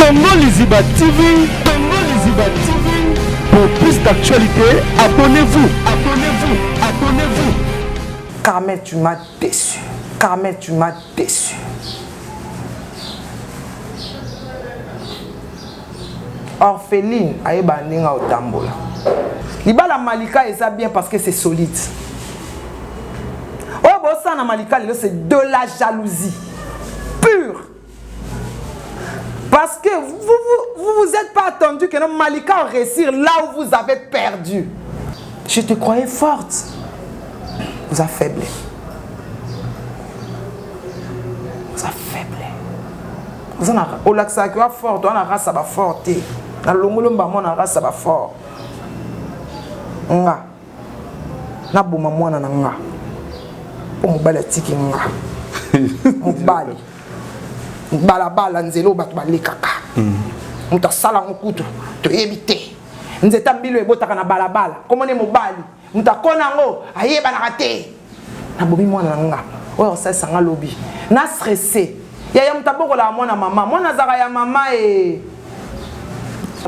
Congo Liziba TV, Congo Liziba TV. Pour plus d'actualités, abonnez-vous, abonnez-vous, abonnez-vous. Carmel, tu m'as déçu. Carmel, tu m'as déçu. Orpheline, ayeba ndenge otambola. Libala Malika eza bien parce que c'est solide. Oyo bosala na Malika lelo c'est de la jalousie pure. Parce que vous vous, vous, vous êtes pas attendu que non Malika réussir là où vous avez perdu. Je te croyais forte. Vous avez faible. Vous avez faible. Vous avez olakisaka wa forte, wana race ba forte. Na longolo mba mwana race ba fort. Nga naboma mwana na nga mpo mobali atiki nga mobali balabala nzela oyo bato balekaka moto asala yango kutu toyebi te nzeta mbilo ebotaka na balabala komone mobali moto akona yango ayebanaka te nabomi mwana na nga oyo akosalisa nga lobi na stresse yaya moto abokolaka mwana mama mwana azalaka ya mama e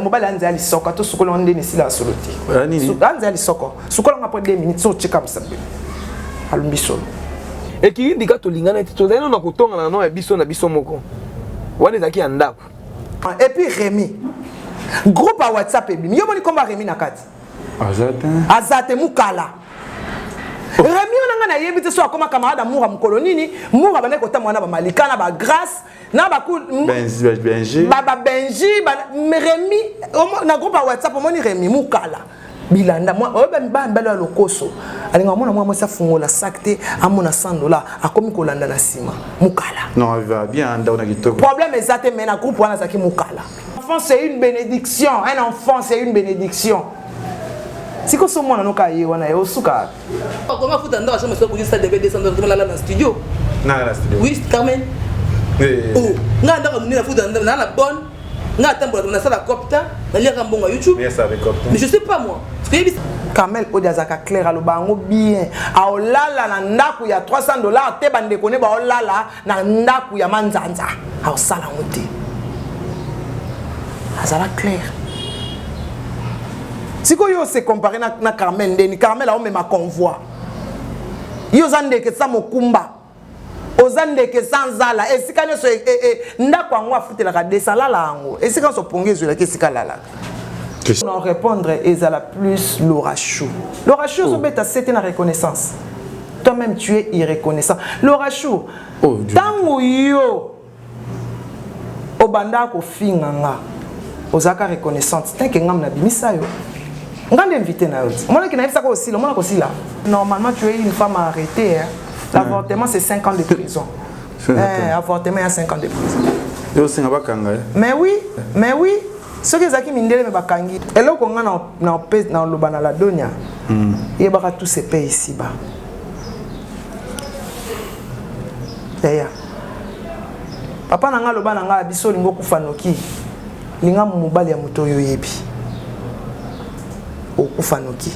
mobali anza ya lisoko ata osukola ngo ndeni esila solo te anza ya lisoko sukola ngo après 2 minutes so otyeka mosape alumbi solo ekiyindika tolingana te tozali nano na kotongana na ya biso na biso moko wana ezalaki ya ndako et puis Rémi groupe ya WhatsApp ebimi yo moni komba Rémi na kati aza te mukala oh. Rémi wana ngai nayebi te so akoma camarade ya Mura mokolo nini Mura bandaki kotambola na bamalika na bagrace na babenji Rémi na groupe ya WhatsApp omoni Rémi mukala bilanda oyo bana mibali ya lokoso alinga amona mwana mwasi afungola sac te amona 100 dollar akomi kolanda na nsima mukala non va bien ndako na kitoko problème eza te mais na groupe wana azalaki mukala enfant c'est une bénédiction un enfant c'est une bénédiction sikoyo so mwana noka ye wana ye osuka Comment foutre ndako chambre soki stade de 200 dollars lala na studio na na studio oui Carmen oh nga ndako munene futa na na bonne nga atambola na sala copta naliaka mbongo ya YouTube mais je sais pas moi Carmel Odi azalaka clair aloba yango bien aolala na ndako ya 300 dollars te bandeko ne baolala na ndako ya manzanza aosala yango te azala clair sikoyo ose compare na, na Carmel ndeni Carmel aomema convoi yo oza ndeke sa mokumba oza ndeke sans nzala esika nyonso e, e, e, ndako yango afutelaka desalala yango esika nyonso pongi ezwelaki esika alalaka na répondre ezala plus Laura Chou Laura Chou ozobeta sete na reconnaissance toi-même tu es irreconnaissant Laura Chou ntango yo obanda kofinga nga ozalaka reconnaissante tanke nga nabimisa yo nga nde invité na yo ti omonaki nayebisaka osila omona kosila normalement tu es une femme arrêtée hein. L'avortement c'est 5 ans de prison eh, avortement ya 5 ans de prison yo osenga bakanga ye mais oui mais oui soki ezalaki mindele me bakangi eloko nga na oloba na ladonia yebaka tout se paye ici bas yaya papa na nga aloba na nga biso olingi okufa noki linga mobali ya moto oyo oyebi okufa noki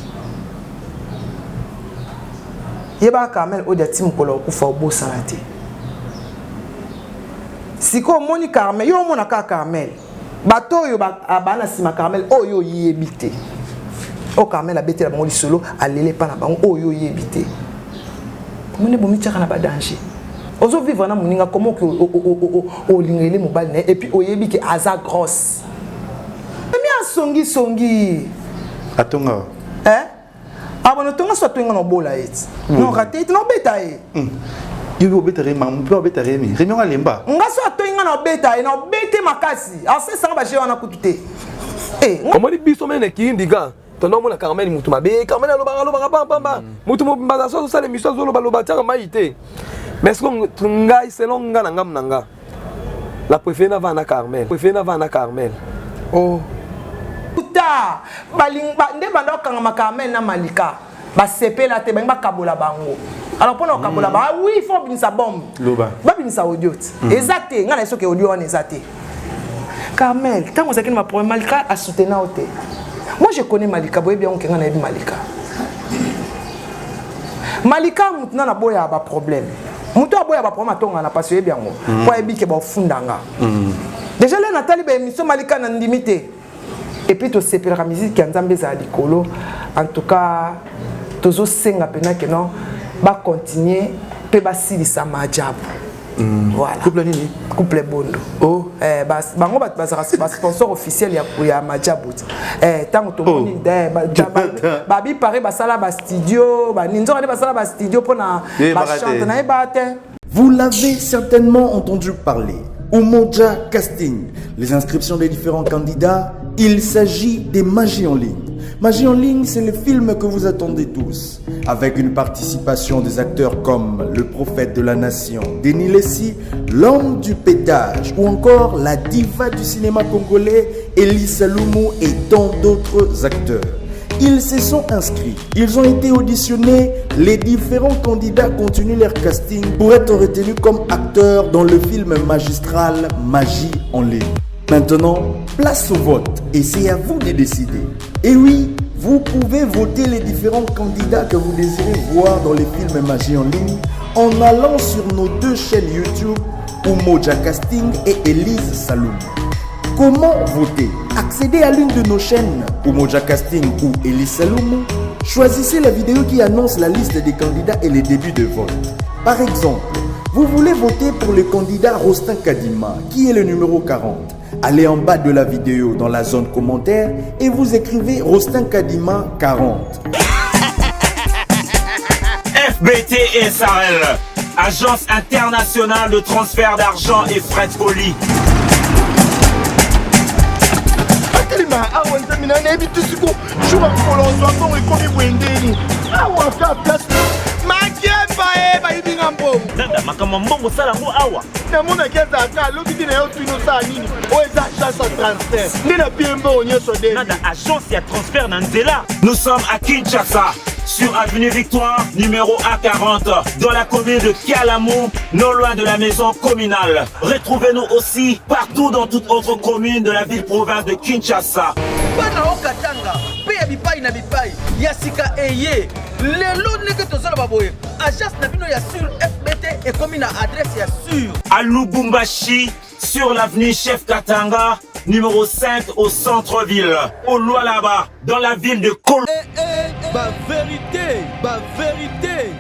yebaka Carmel oyo ati mokolo okufa obosana te sikoyo omoni Carmel yo omona kaka Carmel bato oyo baa na nsima Carmel oyo oyebi te oyo Carmel abetela bango lisolo alele epa na bango oyo oyebi te omoni bomitiaka na badanger ozovivre na moninga komo oke olingeli mobali na ye et puis oyebi ke aza grosse emi asongisongi atonga eh? abona tonga so atonga na obola ye ti no rate ye ti na obeta ye yo obeta Remi mpe obeta Remi Remi ngo alemba nga so atongi nga na obeta ye na obete makasi asesanga baje wana kutu te omoni biso mene kiyindika tondo omona Carmel mutu mabe Carmel alobaka alobaka pampamba mutu mobimba so azosala émission azolobaloba atiaka mai te mais siko ngai selon nga na ngamu na nga la préféré navanda na Carmel préféré navanda na Carmel oh ta nde banda okangama Carmel na Malika basepela te bangi bakabola bango alors mpona kokabola bango ah oui il faut obimisa bombe babimisa audio te eza te ngai na ye soki audio wana eza te Carmel ntango ozalaki na baproblème Malika asoutenir yo te moi je connais Malika boyebi yango ke ngai nayebi Malika Malika motu na naboya baproblème motu aboya baproblème atonga na pasi oyebi yango mpo ayebi ke bafunda nga. Déjà le natali ba émission malika na ndimi te. Et puis tosepelaka musique ya Nzambe ezala likolo. En tout cas tozosenga pena que non ba continuer pe basilisa maajabu. Voilà. Couple nini? Couple Bondo. Oh. Eh, bango bato bazalaka ba sponsor officiel ya Maajabu. Eh, ntango tomoni Oh. eh, babi pare basala ba studio, banini nzoka nde basala ba studio mpona Yebaka te. bachante nayeba te. Vous l'avez certainement entendu parler. Umoja Casting. Les inscriptions des différents candidats, il s'agit des Magies en ligne. Magie en ligne, c'est le film que vous attendez tous. Avec une participation des acteurs comme le prophète de la nation, Denis Lessie, l'homme du pétage, ou encore la diva du cinéma congolais, Elie Salumu et tant d'autres acteurs. Ils se sont inscrits, ils ont été auditionnés, les différents candidats continuent leur casting pour être retenus comme acteurs dans le film magistral Magie en ligne. Maintenant, place au vote et c'est à vous de décider. Et oui, vous pouvez voter les différents candidats que vous désirez voir dans les films Magie en ligne en allant sur nos deux chaînes YouTube, Umoja Casting et Elise Saloum. Comment voter? Accédez à l'une de nos chaînes, Umoja Casting ou Elise Saloum. Choisissez la vidéo qui annonce la liste des candidats et les débuts de vote. Par exemple, vous voulez voter pour le candidat Rostin Kadima, qui est le numéro 40. Allez en bas de la vidéo dans la zone commentaire et vous écrivez Rostin Kadima 40. FBT SARL, Agence internationale de transfert d'argent et frais de colis. Atelema awa, nzambe na nayebi te siko jour mokolo ozwa mbongo ekomi boye ndeni awa ka place makiemba e bayibi nga mbongo. Nanda, makambo ya mbongo osala yango awa. Namonaki azalaka alobi te na yo tuni osala nini oyo eza agence ya transfert nde napie mbongo nyonso de. Nanda, agence ya transfert na nzela. Nous sommes à Kinshasa, sur avenue Victoire, numéro A40, dans la commune de Kalamu, non loin de la maison communale. Retrouvez-nous aussi partout dans toute autre commune de la ville-province de Kinshasa. Bana okatanga mpe ya bipai na bipai ya sika eye lelo ndenge tozoloba boye agence na bino ya sur FBT ekomi na adresse ya sur. À Lubumbashi, sur l'avenue Chef Katanga, numéro 5 au centre-ville. Au Lualaba, dans la ville de Kol. Ba vérité, ba vérité.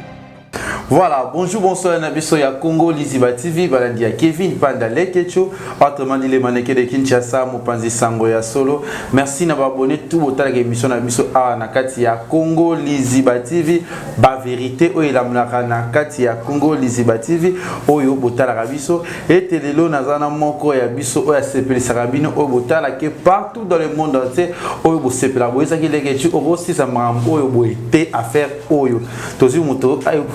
Voilà, bonjour, bonsoir, na biso ya Congo Liziba TV, balandi ya Kevin Panda Lekecho, autrement dit les mannequins de Kinshasa, mopanzi sango ya solo. Merci na ba abonné tout botala émission na biso a na kati ya Congo Liziba TV, ba vérité oyo elamulaka na kati ya Congo Liziba TV, oyo botalaka biso ete lelo naza na moko ya biso oyo asepelisaka bino oyo botalake partout dans le monde entier oyo bosepela boyesaki Lekechu okosisa makambo oyo boye te affaire oyo tozwi moto oyo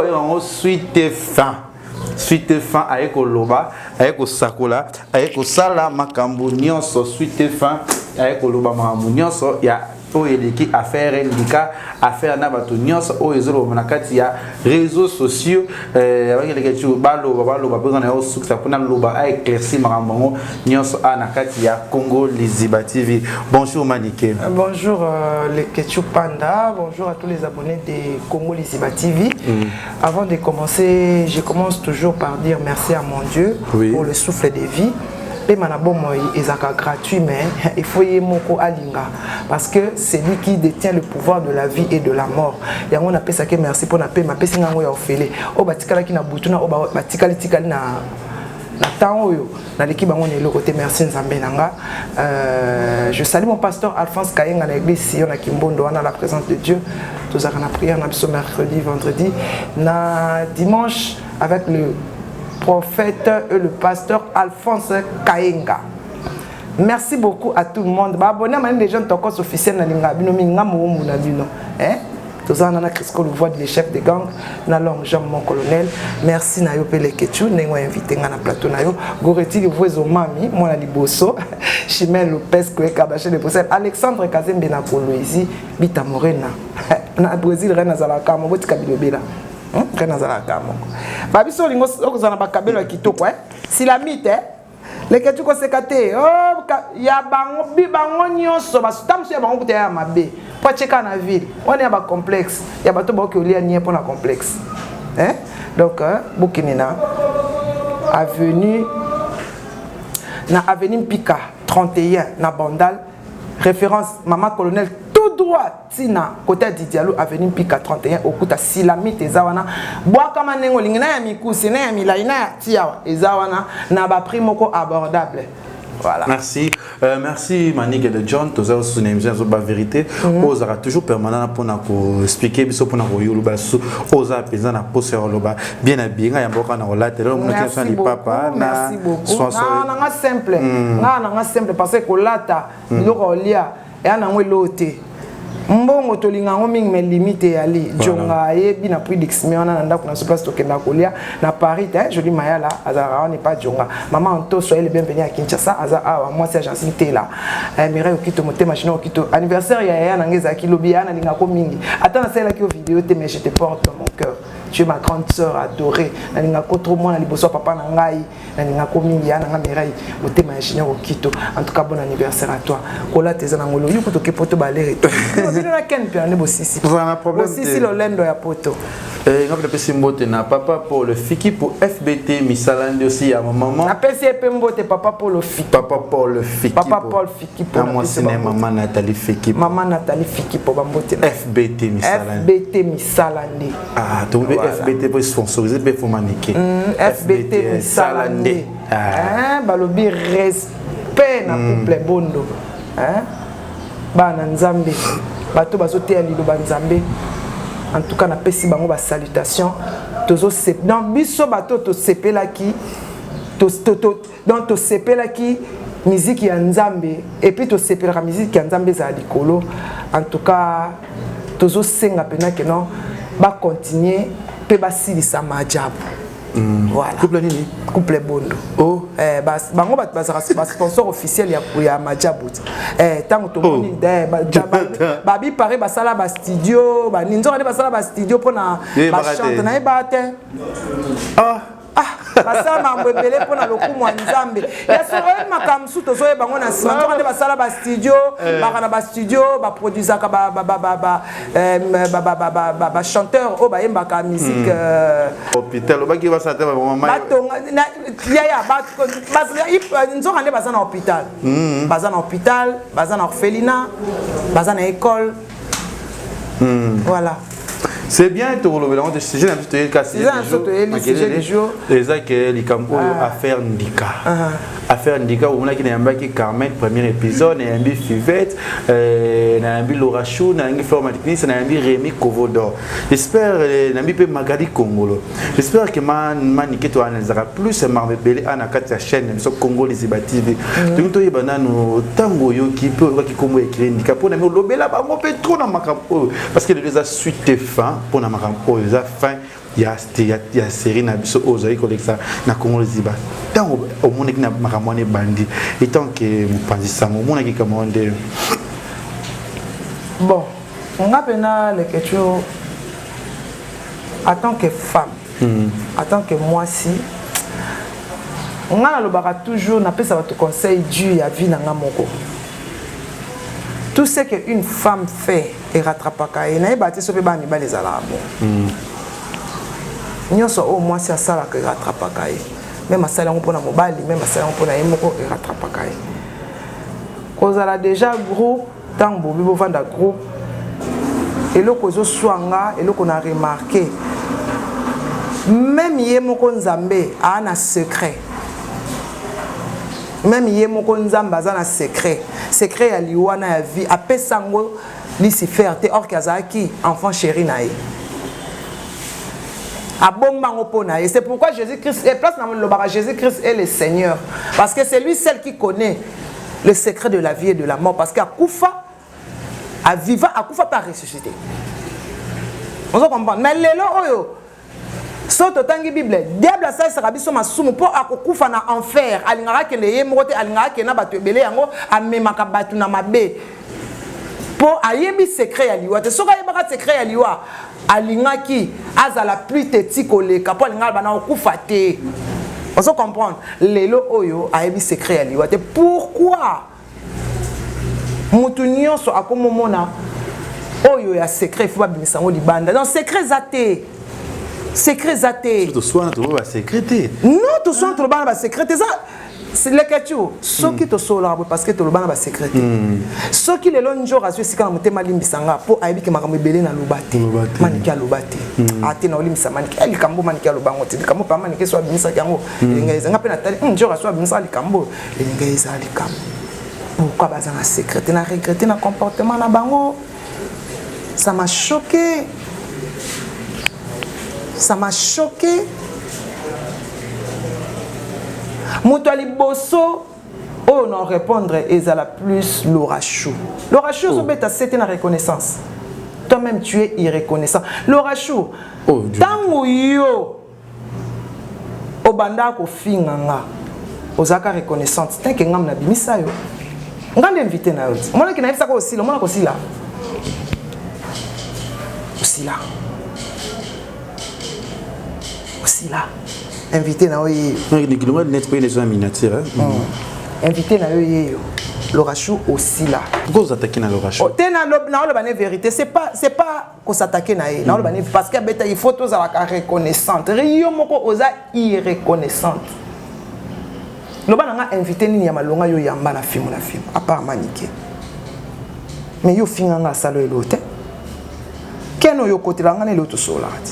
ayoka yango suite fin suite fin aye koloba aye kosakola aye kosala makambo nyonso suite fin aye koloba makambo nyonso ya oyo eleki affaire ndika affaire na bato nyonso oyo ezoloba na kati ya réseaux sociaux abaki ti baloba baloba mpe na yo sukisa mpona loba aéclaircir makambo yango nyonso a na kati ya Congo Liziba TV. Bonjour Manike. Bonjour les Ketchup Panda, bonjour à tous les abonnés de Congo Liziba TV. Avant de commencer, je commence toujours par dire merci à mon Dieu pour le souffle de vie. Mpe na bomoi ezalaka gratuit, mais il faut ye moko alinga parce que c'est lui qui détient le pouvoir de la vie et de la mort. Yango napesaki merci mpona pema apesi ngango ya ofele oyo batikalaki na butu na oyo batikali tikali na temps oyo naleki bango na eloko te. Merci Nzambe na nga. Je salue mon pasteur Alphonse Kayenga na église Sion na Kimbondo wana, la présence de Dieu. Tozalaka na prière na biso mercredi, vendredi na dimanche avec le prophète et le pasteur Alphonse Kayenga. Merci beaucoup à tout le monde. Ba abonné à des jeunes tokos officiel na linga bino minga mowumbu na bino. Hein? Tozala na Crisco le voix des chefs de gang na longue jambe mon colonel. Merci na yo pele Kechu ndenge invité nga na plateau na yo. Goreti le voix mami mwana liboso. Chimène Lopez Kweka Baché de Bruxelles. Alexandre Kazembe na Koloisi Bita Morena. Na Brésil rena zalaka mo botika bilobela. Ngai nazalaka moko babiso olingo okozala na bakabelo ya kitoko silamite leketi koseka te oh, ya bango bi bango nyonso basuta mosusu ya bango kuta ya mabe po atyeka na ville wana ya bacomplexe ya bato baoki olia nie mpo na complexe, hein? Donc bokende na avenue Na avenue Mpika 31 na Bandal, référence Mama Colonel tout droit tina côté ya Didialo, avenue Mpika 31, okuta Silamite eza wana. Bwakama ndenge olingi, na ya mikuse, na ya milai, na ya tiawa, eza wana na ba prix moko abordable. Voilà. Merci. Merci Manick de John. Toza aussi une émission sur la vérité. Ozara toujours permanent pour na ko expliquer biso pour na ko yoloba su oza pesa na poste ya loba bien habillé nga yamboka na kolata lelo mona Merci ni beaucoup, papa na merci beaucoup. sponsor. Nga na nga simple. Nga na nga simple parce que kolata biloko olia ya nango eloo te. Mbongo tolinga yango mingi, mais limite eyali. Jonga ayebi na prix dixmi wana na ndako na so place tokenda kolia na Paris te. Joli Mayala azalaka wana epa Jonga. Mama Anto, soyez le bienvenu à Kinshasa. Aza awa mwasi ya Jancine Tela, Mireille Okito motema, Junior Okito. Anniversaire ya yaya na ngai ezalaki lobi. Yaya, nalingako mingi, ata nasalelaki yo video te, mais je te porte dans mon cœur. Tu es ma grande sœur adorée, nalingako trop, mwana liboso ya papa na ngai, nalingako mingi. Ya nanga Mireille motema ya Junior Okito, en tout cas bon anniversaire à toi. Kolata eza nango loyuku, toke poto balere bino na ken mpe nde bosisi Ozala na problème te. bosisi lolendo ya poto. Nga napesi mbote na papa Paul Fiki pour FBT misala nde aussi ya maman. Napesi ye mpe mbote, papa Paul Fiki. Papa Paul Fiki. Papa Paul Fiki. Na mwasi na ye, mama Nathalie Fiki. Mama Nathalie Fiki, po bambote na FBT misala. FBT misala nde. Ah, to mpe Voilà. FBT po sponsoriser mpe fo manike. FBT misala nde. Ah. Hein, balobi respect na couple Bondo. Hein? Bana Nzambe, bato bazoteya liloba Nzambe, en tout cas napesi bango basalutation. Donc biso bato tosepelaki, donc tosepelaki miziki ya Nzambe, et puis tosepelaka miziki ya Nzambe ezala likolo. En tout cas tozosenga mpena ke non, bacontinue mpe basilisa majabu. Voilà. Couple nini? Couple Bondo. Oh. Eh, bango bato bazalaka basponsor officiel ya Majabu. Eh, ntango tomoni Oh. eh, babi pare basala bastudio, banini, nzoka nde basala bastudio mpona Yebaka te. bachante, nayeba te. Ah. Ah, basala makambo ebele mpona lokumu ya Nzambe. Ya solo, oyebi makambo mosusu tozoyeba yango na nsima. Nzoka nde basala bastudio, baka na bastudio, baproduisaka bachanteur oyo bayembaka musique. Hôpital obaki basala te bamama. Batonga yaya, nzoka nde baza na hôpital, baza na hôpital, baza na orphelinat, baza na école. Voilà. C'est bien, tokolobela yango te. Sujet na biso toyeli kasi. Sujet na biso toyeli, sujet du jour. Eza ke likambo oyo, affaire Ndika. Affaire Ndika, omonaki nayambaki Carmen premier épisode, nayambi Fivette, nayambi Laura Chou, nayambi Flor Madiknis, nayambi Rémi Kovodor, j'espère nayambi mpe Magali Kongolo. J'espère que manike toanalizaka plus makambo ebele a na kati ya chaîne na biso Congo Liziba TV. Tolingi toyeba nanu ntango oyoki mpe oyokaki nkombo ekiri Ndika, mpo na mi olobela bango mpe trop na makambo oyo, parce que lelo eza suite et fin mpona makambo oyo, eza fin ya série na biso oyo ozali kolekisa na Congo Liziba. Ntango omonaki na makambo wana ebandi, etant que mopanzi sango, omonaki kambo wana nde? Bon, nga mpena Leketio, en tant que femme, en tant que mwasi, nga nalobaka toujours, napesa bato conseil du ya vie na nga moko: tout ce que une femme fait erattrapaka ye. Nayeba te so mpe bana mibali ezalaka bon. Nyonso oyo mwasi asalaka erattrapaka ye, même asali yango mpona mobali, même asali yango mpona ye moko, erattrapaka ye. Kozala déjà groupe, ntango bobi bovanda groupe, eloko ezoswa nga, eloko na remarque, même ye moko Nzambe aa na secret, même ye moko Nzambe aza na secret, secret ya liwa na ya vie, apesa yango Lucifer te, or que azalaki enfant chéri na ye, abomba yango mpo na ye. C'est pourquoi Jésus Christ et place na lobaka, Jésus Christ est le Seigneur, parce que c'est lui seul qui connaît le secret de la vie et de la mort, parce que akufa aviva, akufa mpe aressuscité. Ozo comprendre? Mais lelo oyo, so totangi Bible, diable asalisaka biso masumu mpo akokufa na enfer. Alingaka akende ye moko te, alingaka akende na bato ebele. Yango amemaka bato na mabe, mpo ayebi secret ya liwa te. Soki ayebaka secret ya liwa, alingaki azala plus teti koleka, mpo alingaka bana kokufa te. Ozo comprendre? Lelo oyo ayebi secret ya liwa te, pourquoi mutu nyonso akomomona oyo ya secret, faut babimisa yango libanda? Donc secret eza te, secret eza te. Toswana, toloba basecret te. Non, toswana, toloba na basecret te. Eza Leketchou, soki tosololaka boye parce que toloba na basecret te. Soki lelo njor azwi esika na motema, alimbisa nga mpo ayebi ke makambo ebele naloba te, Manike aloba te. Ate na olimbisa Manike. Eh, likambo Manike aloba yango te, likambo pa Manike so abimisaki yango, elinga eza nga mpe natali njor aso abimisaka likambo, elinga eza likambo. Pourquoi baza na secret te? Na regrete na comportement na bango, ça m'a choqué, ça m'a choqué. Moto ya liboso oyo na répondre ezala plus Laura Chou. Laura Chou, ozobeta sete na reconnaissance, toi-même tu es irreconnaissant, Laura Chou. Oh, Dieu. Ntango yo obanda kofinga nga, ozalaka reconnaissante te ke ngam nabimisa yo, nga nde invité na yo ti omonaki nayebisaka osila, omona kosila, osila, osila. Invité na yo yeyo. Kilonga net mpe eza miniature, hein? Invité na yo yeyo, Laura Chou, osila. Pourquoi ozataki na Laura Chou? Oh, te, naoloba ne vérité, c'est pas kosatake na ye, naoloba ne parce que abeta. Il faut tozalaka reconnaissante. Yo moko oza irreconnaissante. Loba na nga, invité nini ya malonga yo yamba na filme, na filme, à part Manike? Mais yo finga nga, asala elo te. Ken oyo okotela nga na elo, tosololaka te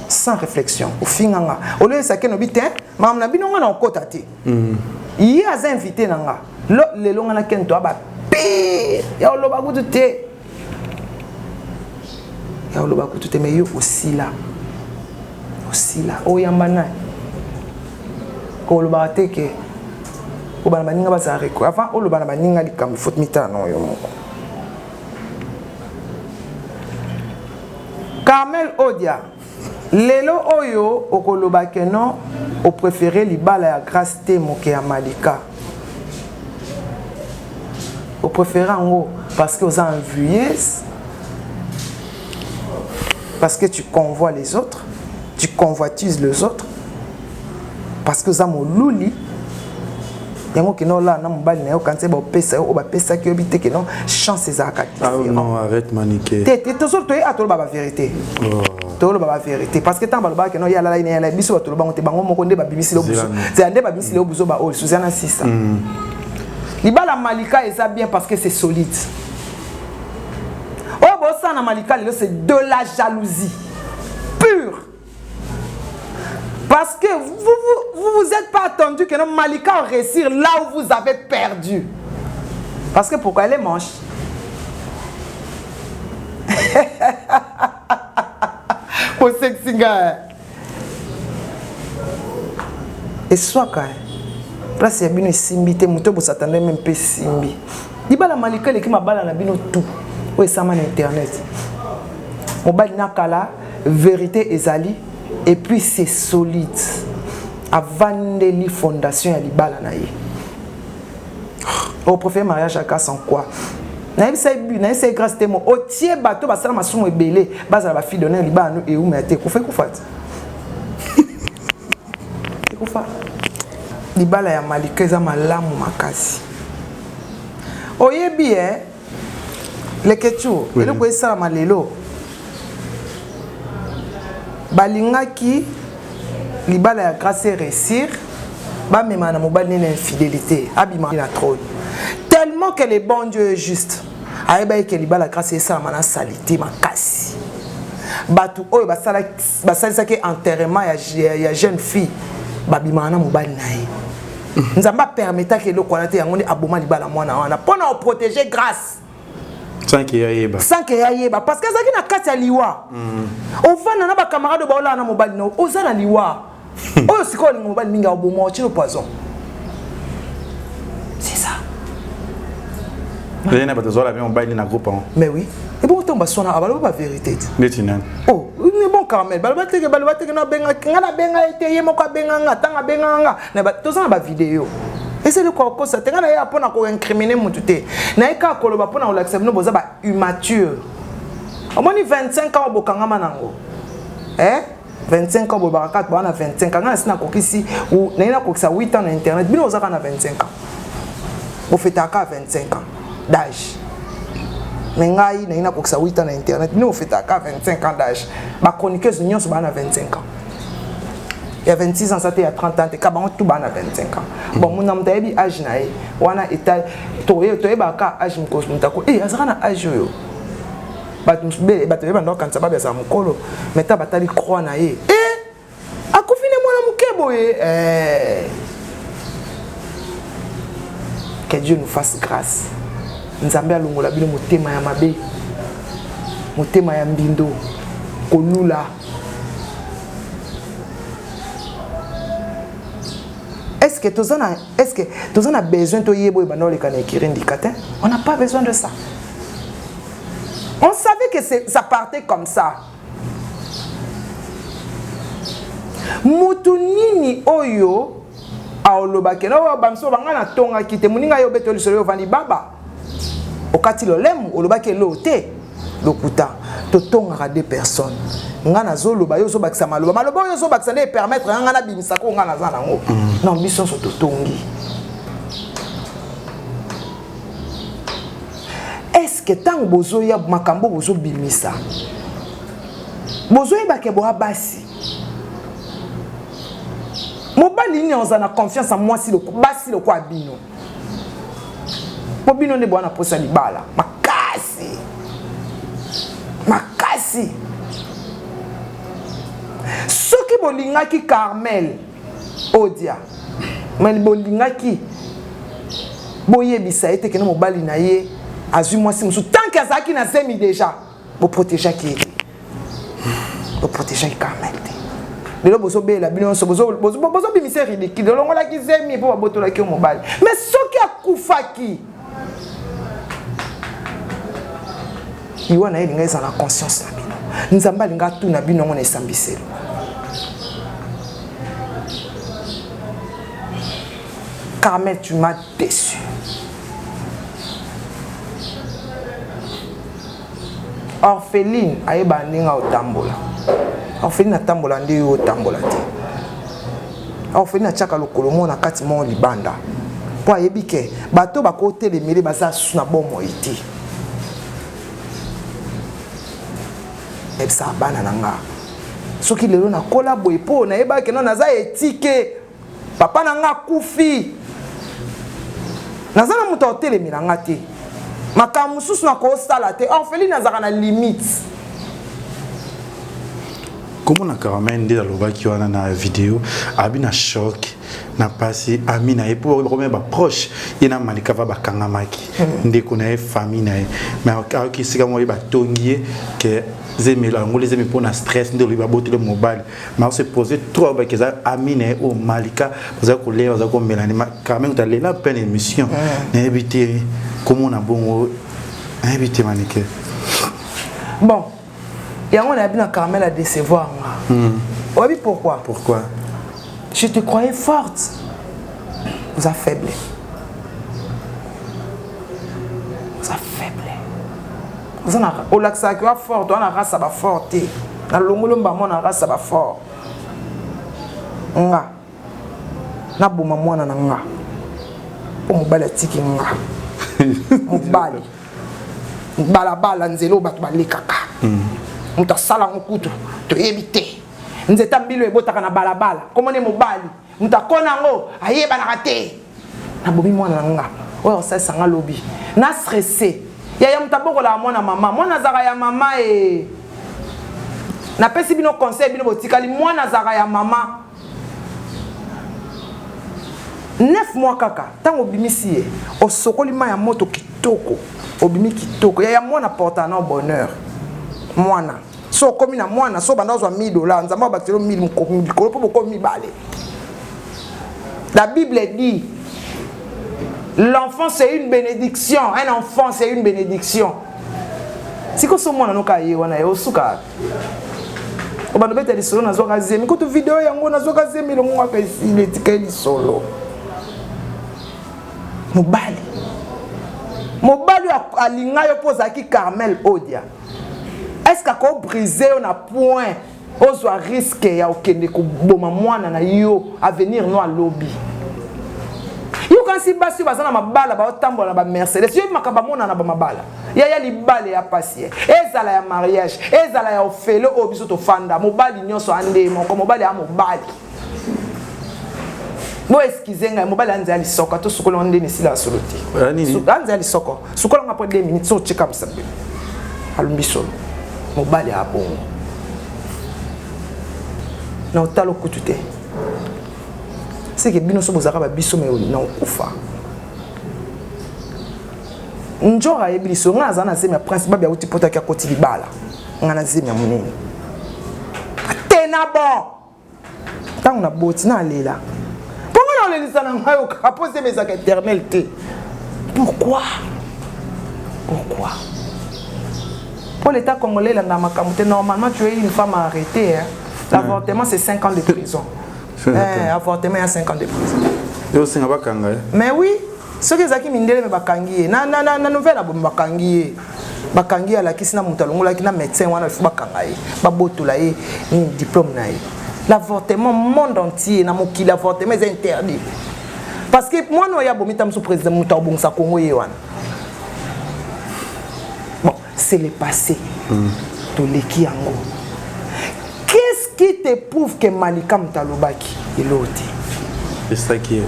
sans réflexion. Ofinga nga, oloyesa ken obi te makambo na bino, nga na okota te. Ye aza invité na nga. Lelo nga na ken to aba pire ya oloba kutu te, ya oloba kutu te. Mais yo osila, osila. Oyamba nani? Kolobaka te ke obana baninga bazala reko. Avant oloba na baninga likambo, faut mitala na oyo moko. Carmel Odia, lelo oyo okoloba ke non, opréféré libala ya Grâce te moke ya Malika. Opréféré yango parce que oza envieuse, parce que tu convoies les autres, tu convoitises les autres, parce que oza moluli. Yango kende olala na mobali na yo, kanisa baopesa yo oyo bapesaki yo bi te ke non, chance ezalaka. Ah non, arrête Manike. Te te, tozo toye a toloba bavérité, toloba bavérité, parce que ntango balobaka ke non, ye alalaki na ye, alali, biso bato lobango te. Bango moko nde babimisi leo buzo, zela nde babimisi leo buzo baoyo lisusu na sisa. Libala Malika eza bien parce que c'est solide. Oyo bosala na Malika lelo, c'est de la jalousie pure, parce que vous vous, vous, vous êtes pas attendu que non, Malika réussir là où vous avez perdu. Parce que pourquoi elle est manche? Bosekisi nga eswaka place ya bino esimbi te. Moto bosatande me mpe esimbi. Libala Malika eleki mabala na bino tout oyo esama na internet. Mobali na kala, vérité ezali, et puis c'est solide. Avandeli fondation ya libala na ye. Opréféré mariage ya Grâce en quoi? Nayebisa ye, nayebisa ye Grâce te mo otie bato basala masumu ebele, bazala bafille d'honneur, libala no eumela te, ekufa, ekufa te, ekufa. Libala ya Malika eza malamu makasi. Oyebi e Leketu, eloko esalama lelo, balingaki libala ya Grâce réussir, bamema na mobali nene infidélité, abima na trône. Tellement que le bon Dieu est juste, ayebaki ke libala Grâce esalama na salité makasi. Bato oyo basalisaki enterrement ya jeune fille babimaka na mobali na ye. Nzambe apermetaki eloko wana te. Yango nde aboma libala mwana wana mpo na oprotéger Grâce. Sans ke yayeba. Sans ke yayeba, parce que azalaki na kati ya liwa. Ovanda na bacamarade oyo baolala na mobali na, oza na liwa oyo. Sikoyo olinga mobali mingi, aoboma, otilo poison, c'est ça. Ezali na bato azwala mpe mobali na groupe yango. Mais oui, ebongo ntango baswana, baloba bavérité te. Ndeti nani? Oh, ni bon Carmel, baloba teke, baloba teke nabenga nga, nabenga ye te, ye moko abenga nga. Ntango abenga nga na toza na bavideo, ezali kokosa te. Nga na ye mpona koincriminer motu te, naye kaka koloba mpona kolakisa bino boza ba immature. Omoni 25 ans bokangama nango, eh? 25 ans bolobaka kaka baa na 25 ans. Nga nasi nakokisi, naye nakokisa 8 ans na internet. Bino oza kaka na 25 ans, bofetaka kaka 25 ans d'âge. Mais ngai naye nakokisa 8 ans na internet, bino bofetaka kaka 25 ans d'âge. Bachroniqueuse nyonso baa na 25 ans. Ya 26 ans aza te, ya 30 ans te, ka bango tout baa na 25 ans. Bon, mona moto ayebi age na ye wana eta toyebaka age moto ako e azalaka na age oyo bato bato yeba ndo kanisa babi azala mokolo, mais ta batali croix na ye e akufi ne mwana moke boye eh. Que Dieu nous fasse grâce. Nzambe alongola bino motema ya mabe, motema ya mbindo, kolula. Est-ce que toza na, est-ce que toza na besoin toyeba oyo banda oleka na écurie Ndika te? On n'a pas besoin de ça. On savait que ça partait comme ça. Mutu nini oyo aolobaki na oyo bamiso banga natongaki te, moninga yo obeta lisolo, yo ovandi baba okati lolemu, olobaki eloo te, lokuta. Totongaka deux personnes. Nga nazoloba, yo ozobakisa maloba, maloba oyo ozobakisa nde epermettre nga nabimisaka oyo nga naza nango. Non, biso nyonso totongi. Est ce que ntango bozoya makambo bozobimisa, bozoyebake boya basi, mobali nini oza na confiance ya mwasi basi lokwa bino? Mpo bino nde boya na posa libala makasi makasi. Soki bolingaki Carmel Odia, mais bolingaki boyebisa ye te kende mobali na ye azwi mwasi mosusu tant que azalaki na zemi déjà. Boprotégeaki ye te, boprotégeaki Carmel te. Lelo bozobela bino nyonso, bozobimisa ridicule. Olongolaki zemi mpo babotolaki yo mobali, mais soki akufaki, liwa na ye elinga ezala na conscience na bino. Nzambe alinga atuna bino yango na esambiselo. Carmel, tu m'as déçu. Orpheline ayeba ndenge otambola. Orpheline atambola nde yo otambola te. Orpheline atiaka lokolo moko na kati, moko libanda, mpo ayebi ke bato bakotelemele baza susu na bomoi te. Nayebisaka bana na nga, soki lelo nakola boye, mpo nayebaki no naza etike, papa na nga akufi, naza na moto akotelemela nga te, makambo mosusu nakosala te. Orpheline azalaka na limite. Komona Carmen nde alobaki wana na video, abi na choc na pasi ami na ye, mpo bakomea baproche ye na Malika va bakangamaki, ndeko na ye, famille na ye. Mais ayoki esika moko ye batongi ye ke zemelo yango lezemi mpo na stress nde olobi baboteli mobali. Mais ose pose trop baki eza ami na ye oyo Malika baza kolia, baza komela. Carmen kuta lela pleine émission. Nayebi te komona bongo, nayebi te, Manike. Bon, yango nayebi na Carmel a décevoir nga. Oyebi pourquoi? Pourquoi? Je te croyais forte, oza faible, oza faible. Oza na olakisaka wa forte, oza na race ya bafort te. Nalongoli mbamo na race ya bafort. Nga naboma mwana na nga mpo mobali atiki nga. Mobali, balabala, nzela oyo bato balekaka, moto asala yango kutu toyebi te. Nzeta mbilo ebotaka na balabala, komone mobali, moto akona yango ayebanaka te. Nabomi mwana na nga oyo akosalisa nga lobi na stressé. Yaya, moto abokolaka mwana mama, mwana azalaka ya mama e. Napesi bino conseil, bino botikali, mwana azalaka ya mama. 9 mois kaka, ntango obimisi ye, osokoli mai ya moto kitoko, obimi kitoko. Yaya, mwana porta na bonheur. Mwana so okomi na mwana, so banda ozwa 1000 dollar, Nzambe abakiselo 1000 likolo mpo bokomi mibale. La Bible dit: l'enfant, c'est une bénédiction. Un enfant, c'est une bénédiction. Sikoyo so mwana noka ye wana ye osuka obanda obeta lisolo, nazwaka zemi kutu video yango, nazwaka zemi elongo kaka esili, etika lisolo. Mobali, mobali oyo alinga yo mpo ozalaki Carmel Odia, est ce que akobrise yo na point ozwa risque ya okende koboma mwana na yo, avenir no alobi yo? Kasi basi oyo baza na mabala, baotambola na bamercedes, yo makambo amona na bamabala. Yaya, libala ya pasi ye, ezala ya mariage, ezala ya ofele oyo biso tofanda. Mobali nyonso ande moko, mobali ya mobali. Bo excuse ngai, mobali anzela lisoko, ata osukola ngo ndeni esila solo te. Ya nini? Anzela lisoko, sukola ngo après 2 minutes, so otika mosapi. Alumbi solo. Mobali ya bongo. Na otala okutu te. C'est que bino so bozalaka ba biso mais na okufa. Njora ayebi liso, ngai naza na zemi ya prince babi auti poto aki akoti libala. Ngai na zemi ya monene. Tena bon. Ntango naboti nalela. Mpo ngai naolelisa na ngai okaka mpo zemi ezalaka éternel te. Pourquoi? Pourquoi? Pour l'État congolais, là, dans ma communauté, normalement, tu es une femme arrêtée. Hein. L'avortement, c'est 5 ans de prison. Eh, avortement, il y a 5 ans de prison. Yo singa bakanga. Mais oui, soki ezalaki mindele me bakangi ye na, na, na, na nouvelle abomi bakangi ye bakangi ye alakisi na moto alongolaki na médecin wana ifo bakanga ye babotola ye nini diplôme na ye l'avortement monde entier na mokili avortement eza interdit parce que mwana oyo abomi ta mosusu président moto akobongisa kongo ye wana bon c'est le passé toleki yango. Qu'est-ce qui te prouve que Malika moto alobaki eloko te? Esaki ye.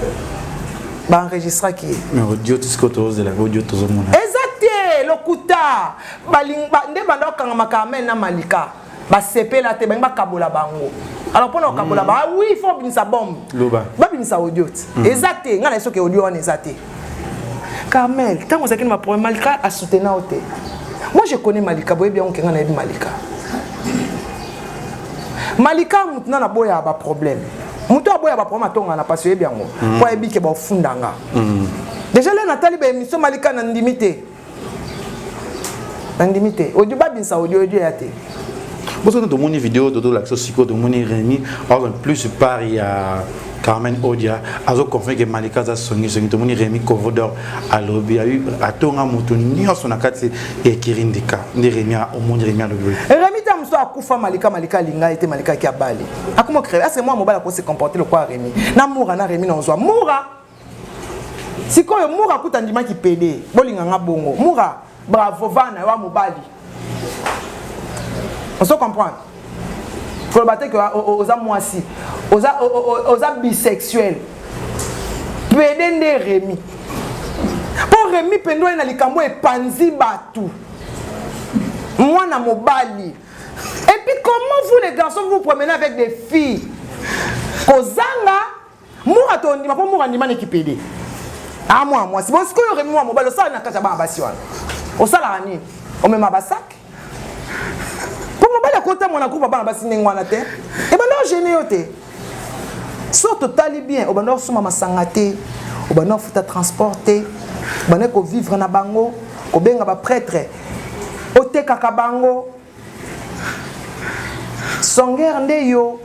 Baenregistraki ye. Mais audio tisiko tozozela audio tozomona. Eza te lokuta nde banda okangama Carmen na Malika basepela te bangi bakabola bango. Alors mpona kokabola ba ah oui il faut obimisa bombe. Loba. Babimisa audio te. Eza te ngai na soki audio wana eza te. Carmel, ntango ozalaki na baproblème Malika asoutena yo te. Moi je connais Malika, boyebi yango ke ngai nayebi Malika. Malika motu na naboya baproblème. Motu aboya baproblème atonga na pasi oyebi yango. Po ayebi ke bafunda nga. Déjà le natali ba émission Malika na ndimi te. Na ndimi te. Audio babimisa audio audio ya te. Boso tomoni vidéo dodo lakso siko tomoni Rémi en plus par ya Carmen Odia azo confirmer que Malika aza songi songi tomoni Rémi Kovodor alobi ayi atonga moto nyonso na kati ya Kirindika nde Rémi omoni Rémi alobi. Rémi ta moso akufa Malika Malika alinga ete Malika ki abali. Akoma créer est-ce que moi mobali ako se comporter lokola Rémi? Na Moura na Rémi na ozwa Moura. Sikoyo Moura kuta ndimaki pede bolinga nga bongo Moura bravo vana wa mobali. On se comprend. Koloba te que oza mwasi, oza bisexuel. Pede nde Rémi. Po Rémi pendo na likambo epanzi batu. Mwana mobali. Et puis comment vous les garçons vous, vous promenez avec des filles? Kozanga Moura to ndima po Moura ndima neki pede. Ah moi moi si bon sikoyo Rémi mwa mobali osala na kati ya bana basi wana. Osalaka nini? Omema ba sac? Po mobali akota mwana groupe ya bana basi ndenge wana te. Ebanda ogene yo te. So totali bien, obanda osomba masanga te, obanda ofuta transport te, obanda kovivre na bango, kobenga ba prêtre, otekaka bango. Songer nde yo.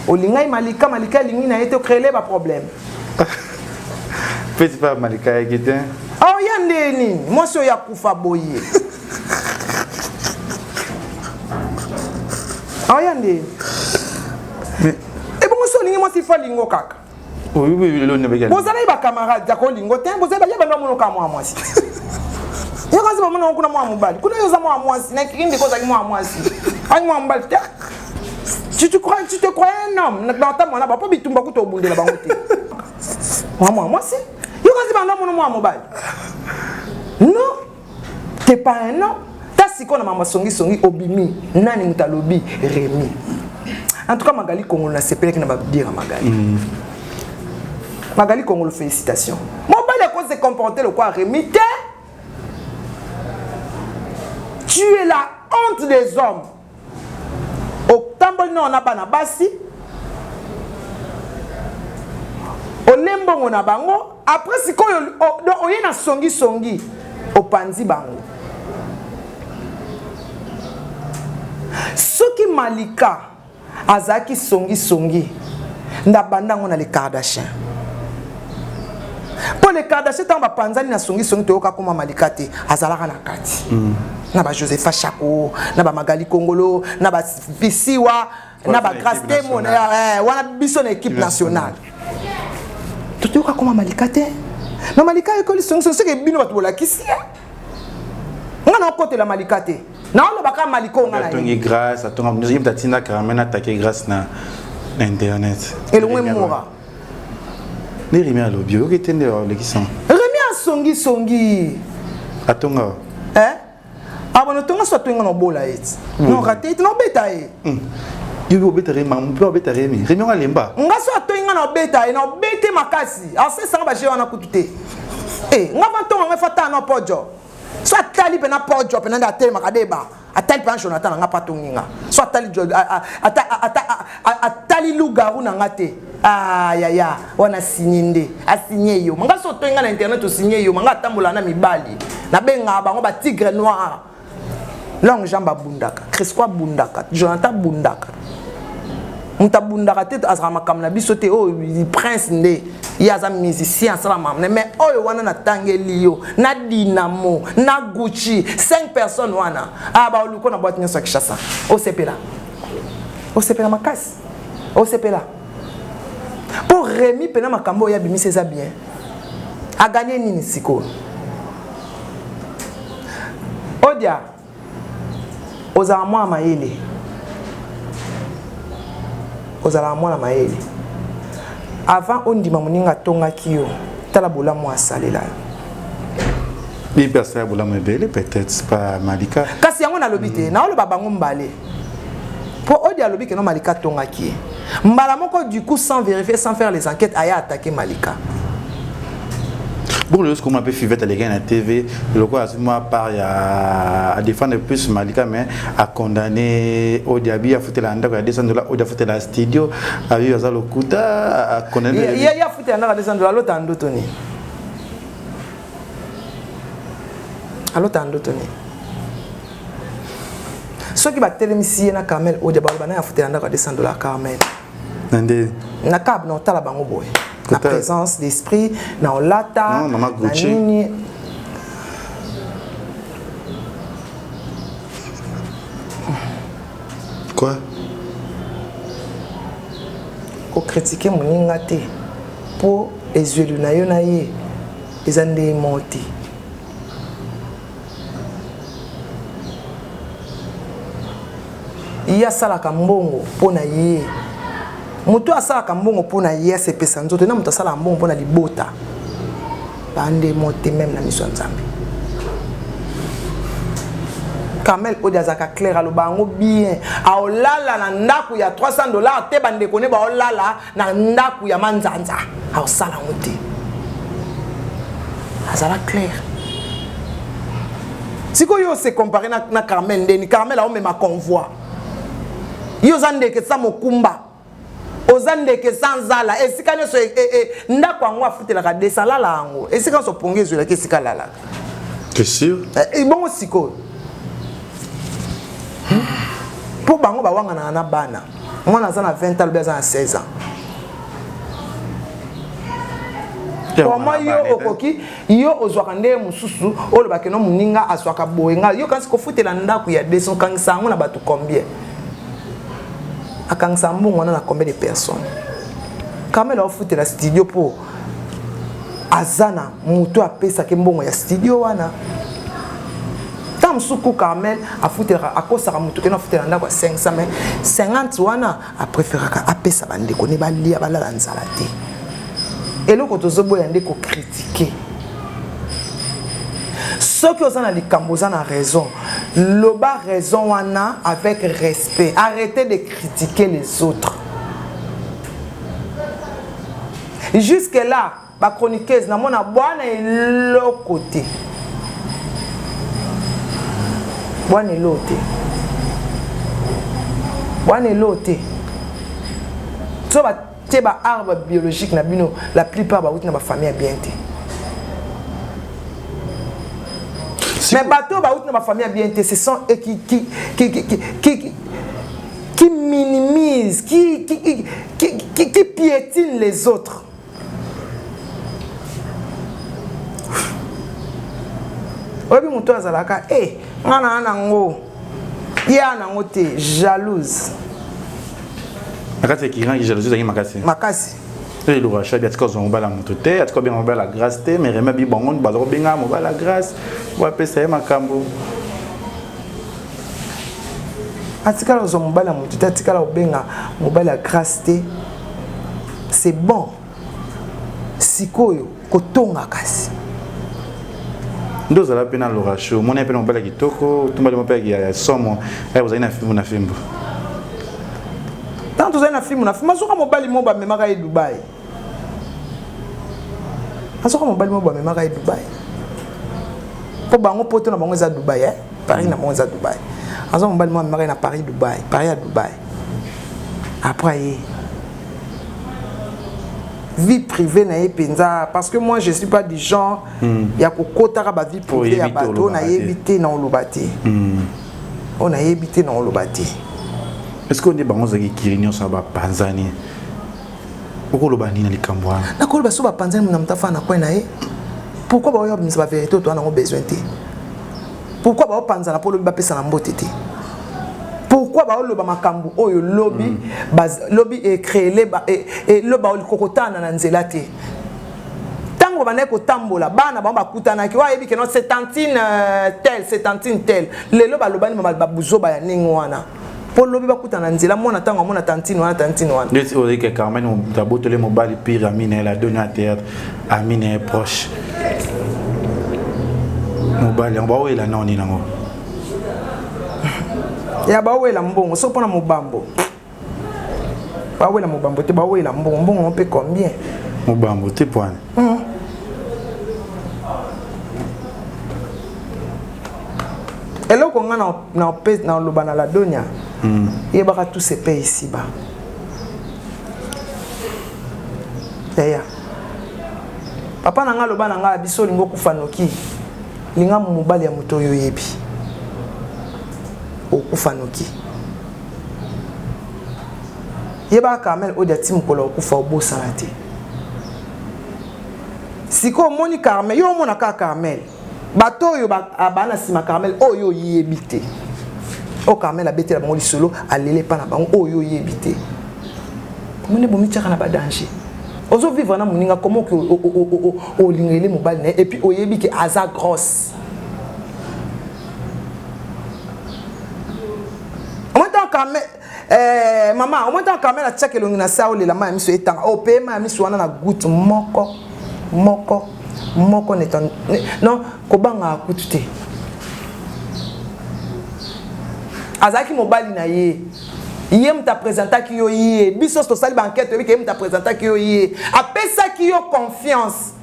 Olingai Malika, Malika alingi na ye te, ocréele ba problème. Petit pas Malika yaki te. Oh ya nde nini? Mwasi oyo akufa boye. Oh ya nde. Mais ebongo so olingi mwasi fo alingo kaka. Bozalaki ba camarade ya kolingo te, bozalaki ba bando monoka mwa mwasi. Yo kasi bamona kuna mwa mobali. Kuna yo oza mwa mwasi, na kindi ko ozalaki mwa mwasi. Ai mwa mobali te. Tu te crois, tu te croyais un homme dans ta mwana ba po bitumba kuta obundela bango te. Mwa mwa mwasi. Yo kasi bando mono mwa mobali. Non, t'es pas un homme. Ta siko na mama songi songi obimi nani mutu alobi Rémi. En tout cas Magali Kongolo na sepelaki na ba dire Magali. Magali Kongolo félicitations. Mobali ako se comporter lokola Rémi te. Tu es la honte des hommes. Otamboli na bana basi. Olembongo na bango après sikoyo oye na songi songi opanzi bango. Soki Malika azalaki songi songi nda bandango na les Kardashian. Po les Kardashian tango bapanzani na songi songi toyoka koma Malika te azalaka na kati. Na ba Josepha Chako, na ba Magali Kongolo, na ba Bisiwa, na ba Grace Temo, wana biso na équipe nationale. Toyoka koma Malika te. Na Malika ekoli songi songi soki bino bato bolakisi ye. Nga na okotela Malika te. Na olobaka Malika onga na ye. Atongi Grâce, atonga ye mutu atinda Carmen attaquer Grâce na. Na internet. Elongwe mura. Nde Remy alobi, oyoki te nde olekisa. Remy asongi songi. Atonga. Eh? Abona ah, tonga so atonga na bola ye. Hmm. Non raté, non beta ye. Hmm. Yo obeta Remy, mpe obeta Remy. Remy ngo alemba. Nga so atongi nga na obeta ye, na obete makasi. Asesa nga ba jeu wana kutu te. Eh, nga va tonga nga fata na pojo. So atali pe na pojo pe na nda atelemaka deba. Atali pe na Jonathan nga pa tongi nga. So atali atali lugaru na nga te. Ah yaya, wana signé nde. A signé yo. Nga so tongi nga na internet o signé yo, nga atambola na mibali. Na benga bango ba tigre noir. Longue jambe abundaka, Crisco abundaka, Jonathan abundaka. Moto abundaka te azalaka makambo na biso te oyo oh, prince nde ye aza musicien asala makambo mais oyo wana natangeli yo na dinamo na gucci 5 personnes wana ah baoluko na boite nyonso ya kinshasa osepela osepela makasi osepela mpo remi mpena makambo oyo abimisi eza bien aganye nini sikoyo Odia, ozala mwana mayele. Ozalaka mwana mayele. Avant ondima moninga atongaki yo, tala bolamu asalela yo. Ye mpe asala bolamu ebele peut-être pas Malika. Kasi yango nalobi te, mm. naoloba bango mbale. Po Odia alobi que non Malika atongaki ye. Mbala moko du coup sans vérifier, sans faire les enquêtes, aya attaquer Malika. Bon, lelo sikoma mpe Fivette alekaki na TV lokola azwi mwa part ya a défendre plus Malika mais a condamné Odia abi afutela ndako ya 200 dollars Odia afutela studio abi aza lokuta a condamné ye afutela ndako ya 200 dollars alota ndoto nini alota ndoto nini soki batelemisi ye na Carmel Odia baloba naye afutela ndako ya 200 dollars Carmel na nde na cab na otala bango boye na présence d'esprit na olata na nini quoi kokritike moninga te mpo ezweli na yo na ye eza nde mo te Ye asalaka mbongo mpo na ye. Moto asalaka mbongo mpo na ye asepesa nzoto na moto asalaka mbongo mpo na libota bande mote meme na miso ya Nzambe. Carmel Odi azalaka clair aloba yango bien aolala na ndako ya 300 dollars te bandeko ne baolala na ndako ya manzanza aosala yango te azala clair sikoyo yo se compare na, na carmel ndeni carmel aomema convoi yo oza ndeke sa mokumba oza ndeke sans zala esika nyonso e, e, e, ndako yango afutelaka desa alala yango esika nyonso pongi ezwelaki esika alalaka T'es sûr? Eh, bongo sikoyo mpo bango bawanganaka na bana mwana aza na 20 ans alobi aza na 16 ans comment yo okoki yo ozwaka ndenge mosusu olobaka no moninga azwaka boye nga yo kasi kofutela ndako ya deso okangisa yango na bato combien akangisa mbongo wana na combien de personnes kamela ofutela studio mpo aza na moto apesaki mbongo ya studio wana ntango mosusu ku carmel afutelaka akosaka moto kena afutela ndako ya 500 mais 50 wana apréféraka apesa bandeko ne balia balala nzala te eloko tozoboya nde kokritike soki oza na likambo oza na raison loba raison wana avec respect arrêtez de critiquer les autres Jusque là ba chroniqueuse na mona bwana eloko te. Bwana eloko te. Bwana eloko te. So ba tie ba arbre biologique na bino la plupart ba wuti na ba famille ya bien te. Mais bato ba wuti na ba famille ya bien te ce sont eux qui qui qui qui qui, qui minimise, qui, qui, qui, qui, qui, qui piétine les autres. oyebi moto azalaka e eh, nga na nango ye a nango te jalouse na kati ya kirangi jalousie ezalaki makasi makasi eloko ya shabi atika kozwa mobali ya moto te atika kobenga mobali ya grâce te mais remi abi bango baza kobenga mobali ya grâce po apesa ye makambo. Atikala kozwa mobali ya motu te, atikala kobenga mobali ya grâce te. C'est bon. Sikoyo kotonga kasi. Nde ozala mpe na Laura Show, omoni mpe na mobali ya kitoko, otumbali mpe ya somo, eh, ozali na fimbu na fimbu. Ntango tozali na fimbu na fimbu, azoka mobali moko bamemaka ye Dubai. Azoka mobali moko bamemaka ye Dubai. Mpo bango poto na bango eza Dubai, eh? Paris na bango eza Dubai. Azoka mobali moko bamemaka ye na Paris Dubai, Paris ya Dubai. Après ye vie privée na ye mpenza, parce que moi je suis pas du genre ya kokotaka ba vie privée ya bato, nayebi te na oloba te. Oyo nayebi te na oloba te. Est-ce que nde bango ozalaki kiri nyonso ya bapanzani, okoloba nini na likambo wana? Nakoloba so bapanzani na moto afana na coin na ye. Pourquoi baoyo babimisa ba vérité oyo toza nango besoin te? Pourquoi baopanzana mpo lobi bapesa na mbote te? Pourquoi baoloba makambo oyo lobi lobi ecréele lobi baolikokotana na nzela te? Ntango babandaki kotambola, bana bango bakutanaki, oyo ayebi ke non, c'est tantine tel, c'est tantine tel. Lelo balobani babuzoba ya ndenge wana mpo lobi bakutana na nzela, mwana ntango amona tantine wana, tantine wana. Ndeti oyo ke Carmen abotoli mobali pire, amine elle a donné à théâtre, amine est proche mobali yango baoyela nao nini yango? Ya baowela mbongo, so mpona mobambo bawela mobambo te, bawela mbongo. Mbongo mpe combien? Mobambo te poane. Eloko nga na oloba na Ladonia, yebaka tout se paye ici-bas. Yaya, papa na nga aloba na nga, biso olingi okufa noki, linga mobali ya moto oyo oyebi, okufa noki. Yebaka Carmel oyo ati mokolo okufa obosana te. Sikoyo omoni Carmel, yo omona kaka Carmel, bato oyo baa na nsima Carmel oyo oyebi te, oyo Carmel abetela bango lisolo, alele epa na bango, oyo oyebi te. Omoni bomitiaka na badanger. Ozovivre na moninga, komo olingeli mobali na ye, et puis oyebi ke aza grosse. Omoni ntango Carmel, mama, omoni ntango Carmel atiaka elongi na se, aolela, mai ya miso etanga, opeye mai ya miso wana na goutte moko moko moko non, kobangaka kutu te. Azalaki mobali na ye, ye moto apresentaki yo ye. Biso tosali baenquête, toyebi ke ye moto apresentaki yo ye, apesaki yo confiance,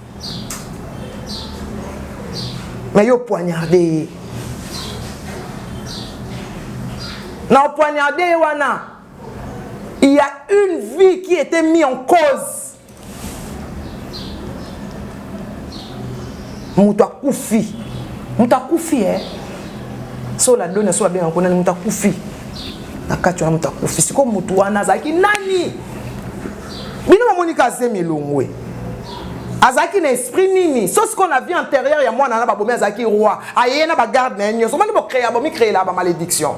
mais yo poignarde ye. Na opoignarde ye wana, il y a une vie qui était mise en cause. Moto akufi, moto akufi, eh? So la dona, so babengaka ko nani, moto akufi na kati wana, moto akufi. Sikoyo moto wana azalaki nani? Bino bamoni ka azemi elongwe, azalaki na esprit nini? So sikoyo na vie antérieure ya mwana wana babomi, azalaki roi, aye na bagarde na ye nyonso. Omoni bocréa, bomicréela bamalédiction.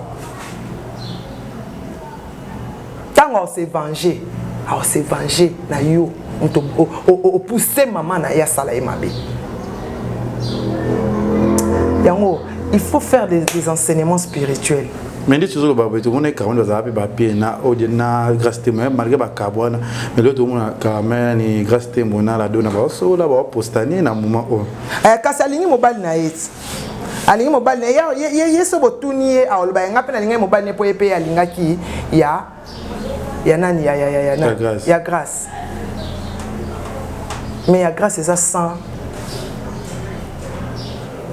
Ntango aose venger, aose venger na yo moto opousse mama na ye asala ye mabe yango. Il faut faire des enseignements spirituels. Mais nde tozoloba boye, tomoni Carmen bazala mpe bapie na odie na Grâce Temo, malgré bakabo wana, mais lelo tomona Carmen ni Grâce Temo na Ladona baosola, baopostani na moment oyo. Kasi alingi mobali na ye ti alingi mobali na ye. Ye so botuni ye, aloba yanga mpe nalingai mobali ne, mpo ye mpe alingaki ya nani, ya Grâce. Ya Grâce. Mais ya Grâce eza sans,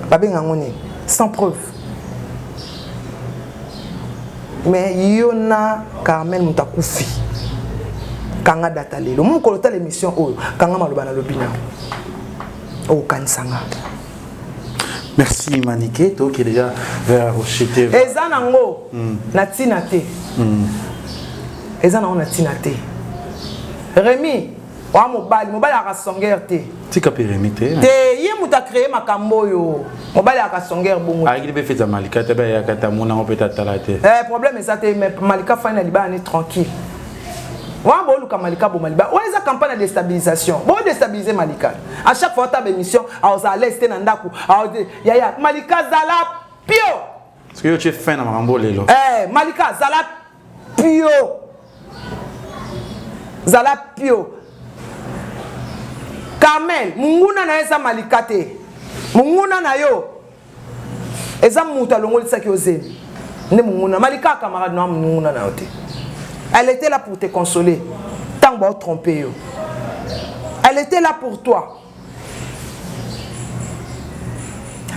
babenga yango nini, sans preuve. Mais yo na Carmel, moto akufi, kanga data lelo, mokolo tala émission oyo, kanga maloba nalobi na okokanisanga. Merci Manike, toke déjà vers Rocher. Eza nango na ntina te, eza nango na ntina te. Remi oa mobali, mobali aka songere te. Tika mpe Remi te. Te, ye moto acréé makambo oyo. Mobali aka songere bongo. Ayaki mpe feti ya Malika te, bayaka te, amonango mpe te, atala te. Problème eza te, mais Malika fai na libala ne tranquille. Wana boluka Malika boma libala oyo, eza campagne ya déstabilisation. Bodéstabilise Malika à chaque fois. Ota bémission, aoza à l'aise te na ndako. Yaya Malika, zala pio. Soki yo tie fin na makambo lelo. Eh, Malika zala pio. Zala pio. Carmel, munguna na yo eza Malika te. Munguna na yo eza moto alongolisaki yo zemi. Nde munguna. Malika camarade na munguna na yo te. Elle était là pour te consoler. Tango ba tromper yo. Elle était là pour toi.